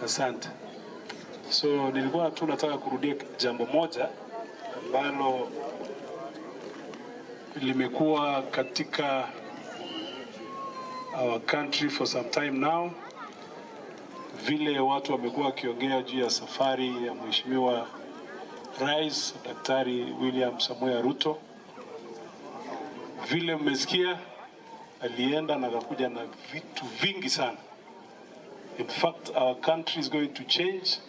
Asante. So nilikuwa tu nataka kurudia jambo moja ambalo limekuwa katika our country for some time now, vile watu wamekuwa wakiongea juu ya safari ya Mheshimiwa Rais Daktari William Samoei Ruto. Vile mmesikia, alienda na akakuja na vitu vingi sana. In fact, our country is going to change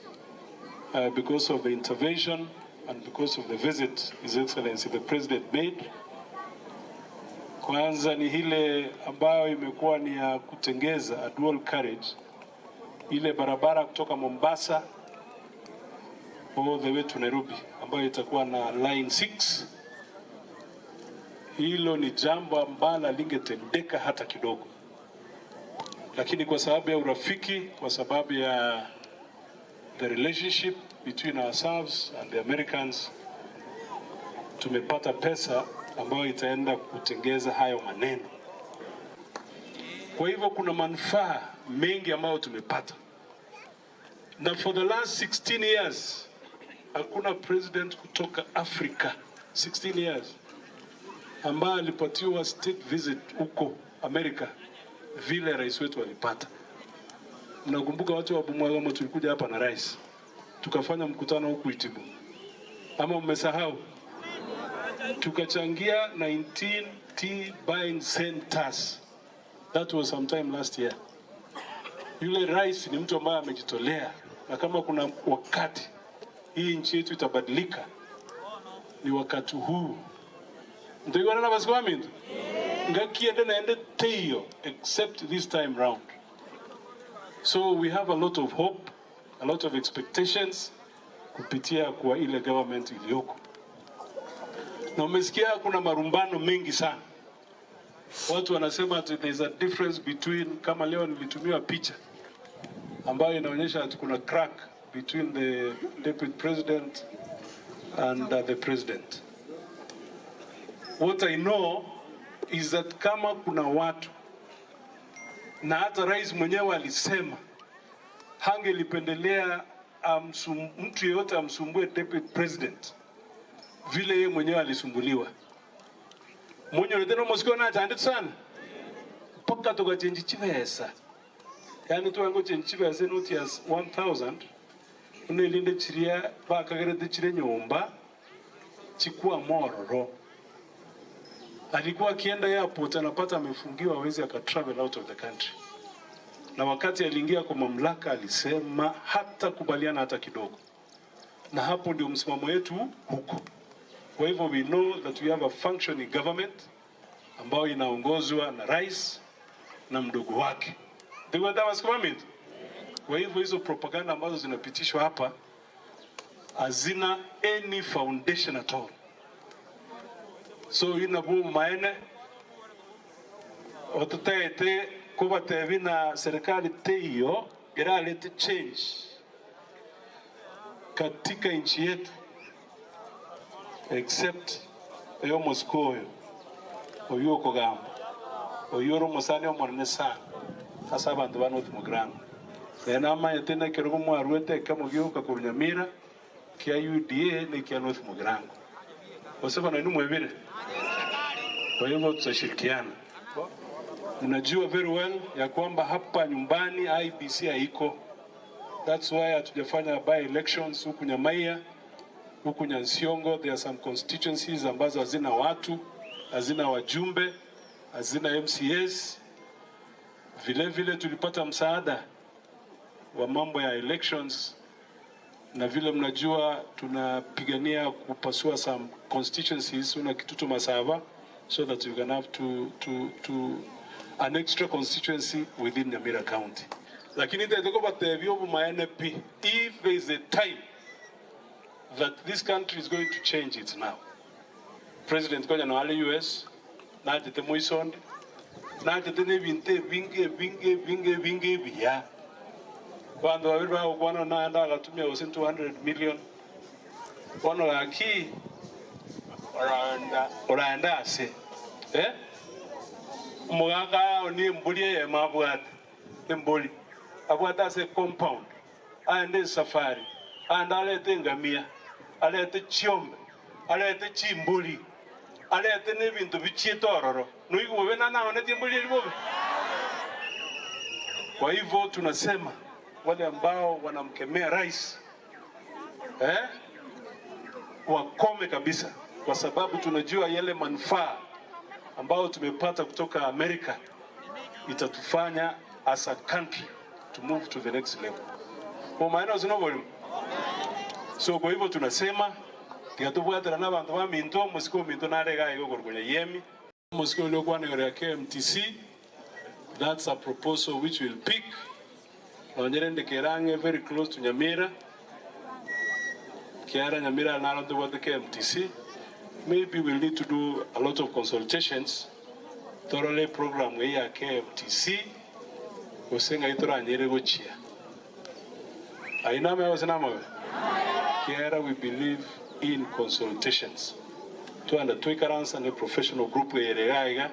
because of the intervention and because of the visit His Excellency the President made. Kwanza ni ile ambayo imekuwa ni ya kutengeza a dual carriage, ile barabara kutoka Mombasa all the way to Nairobi ambayo itakuwa na line 6. Hilo ni jambo ambalo lingetendeka hata kidogo, lakini kwa sababu ya urafiki, kwa sababu ya the relationship between ourselves and the Americans, tumepata pesa ambayo itaenda kutengeza hayo maneno. Kwa hivyo kuna manufaa mengi ambayo tumepata, na for the last 16 years hakuna president kutoka Africa, 16 years, ambaye alipatiwa state visit huko Amerika vile rais wetu alipata. Mnakumbuka watu wa Bumwagamo tulikuja hapa na rais tukafanya mkutano huku Itibu, ama mmesahau? Tukachangia 19 tea buying centers. That was sometime last year. Yule rais ni mtu ambaye amejitolea, na kama kuna wakati hii nchi yetu itabadilika ni wakati huu. Ndio na basi ngakiende naende teyo except this time round. So we have a lot of hope, a lot of expectations kupitia kwa ile government iliyoko. Na umesikia kuna marumbano mengi sana. Watu wanasema ati there is a difference between, kama leo nilitumiwa picha ambayo inaonyesha ati kuna crack between the deputy president and the president. What I know is that kama kuna watu na hata rais mwenyewe alisema hangelipendelea mtu yeyote amsumbue deputy president vile yeye mwenyewe alisumbuliwa. Mwenye tena mosiko na chandit sana mpaka tukachenji chibesa, yani tuwango chenji chibesa noti ya 1000 unelinde chiria bakagerete chire nyumba chikuwa mororo. Alikuwa akienda airport anapata amefungiwa, hawezi akatravel out of the country. Na wakati aliingia kwa mamlaka alisema hata kubaliana hata kidogo, na hapo ndio msimamo wetu huko. Kwa hivyo we know that we have a functioning government ambayo inaongozwa na rais na mdogo wake. Kwa hivyo hizo propaganda ambazo zinapitishwa hapa hazina any foundation at all. So inabu maene otutete kubatebi na serikali teiyo iralete change katika nchi yetu except eyo Moscow oyo kugamba oyo musani omonene sana asa abantu ba North Mugirango nena amayete nekero mwarwete kamugyoka kurunyamira kia UDA ne kia North Mugirango oseba na mwebire. Kwa hivyo tutashirikiana. Mnajua very well ya kwamba hapa nyumbani IBC haiko. That's why hatujafanya by elections huku Nyamaiya, huku Nyansiongo. There are some constituencies ambazo hazina watu, hazina wajumbe, hazina MCAs. Vile vile tulipata msaada wa mambo ya elections, na vile mnajua tunapigania kupasua some constituencies una Kitutu Masaba so that you can have to an extra constituency within Nyamira County. Lakini if there is a time that this country is going to change, it's now. President Konya no ale US, na tete moisonde, na tete ne binte binge binge binge binge biya. Kwando wabiri ba kwana na anda akatumia 200 million. Kono laki oranda ase. Eh? Mugaka oni mbuli ye mabwate. Mbuli. Abwata ase compound. Aende esafari, aende arete engamia, arete chiombe, arete chimbori, arete na ebinto bichiete ororo. Noigwe bobe naende naonetie embori eria bobe? Kwa hivyo tunasema wale ambao wanamkemea rais, eh, wakome kabisa, kwa sababu tunajua yale manufaa ambayo tumepata kutoka Amerika itatufanya as a country to move to the next level. Kwa maana zino. So kwa hivyo tunasema tigatubwatana n'abantu ba minto musiko minto narega igo gorgonya yemi musiko uliokuwa ni KMTC. That's a proposal which will pick nonyerende kerange very close to Nyamira Kiara Nyamira narondo what the KMTC. Maybe we'll need to do a lot of consultations thoroughly program ya KMTC gosenga itoranyere gochia ainame wasinamawe. Kiara, we believe in consultations. Twanda twikaransa ne professional group yeregaiga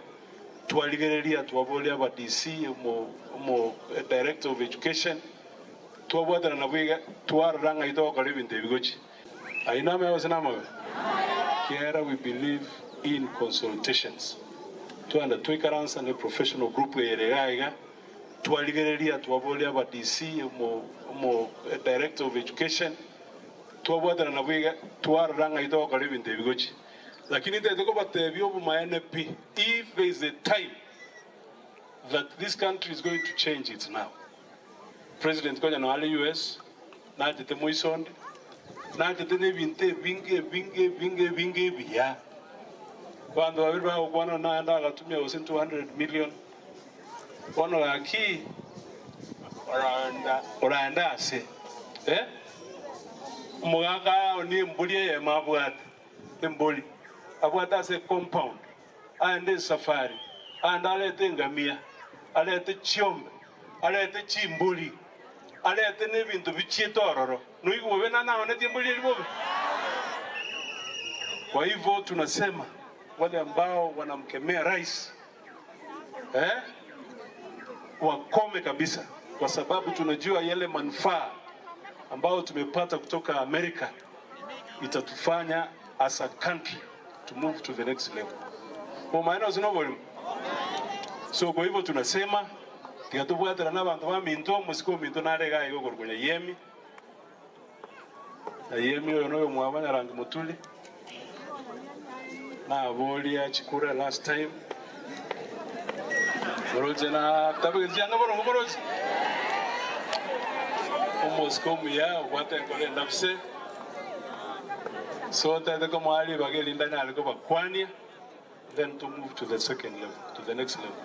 twarigereria twaboria aba DC mo director of education twabwatana na bwiga twaroranga itogokora ebinto ebigochi ainame wasinamawe. Kiara, we believe in consultations. Twanda twikaransa ne professional group yeregaiga twarigereria twaboria aba DC mo director of education twabwatana na bwiga twaroranga itogokora ebinto ebigochi. Lakini tetekobatebia obomaene pi, if there is a time that this country is going to change, it's now. President konya no ali US nachete moisonde nachete na ebinto ebinge ebinge ebinge ebinge ebiya bantu babiri bagokwana naende agatumia gose 200 million bono gaki oraenda ase, eh? Omogaka ni embori eyemo abwate embori abwate ase compound aende esafari aende arete engamia arete chiombe arete chimbori arete na ebinto bichiete ororo noigwe bobe naende naonetie embori eria bobe. Kwa hivyo tunasema wale ambao wanamkemea rais, eh, wakome kabisa, kwa sababu tunajua yale manufaa ambayo tumepata kutoka Amerika itatufanya as a country to move to the next level. Kwa maana zino. So kwa hivyo tunasema tigatubwatana n'abantu ba minto musiko minto narega igo gorgonya yemi na yemi oyo noyo mwabanya rangi mutuli na bolia chikura last time boroje na tabeje na borongo boroje omosiko muya obwate nkore ndabse so tete ko mwali bagelinda nyaliko bakwania then to move to the second level, to the next level.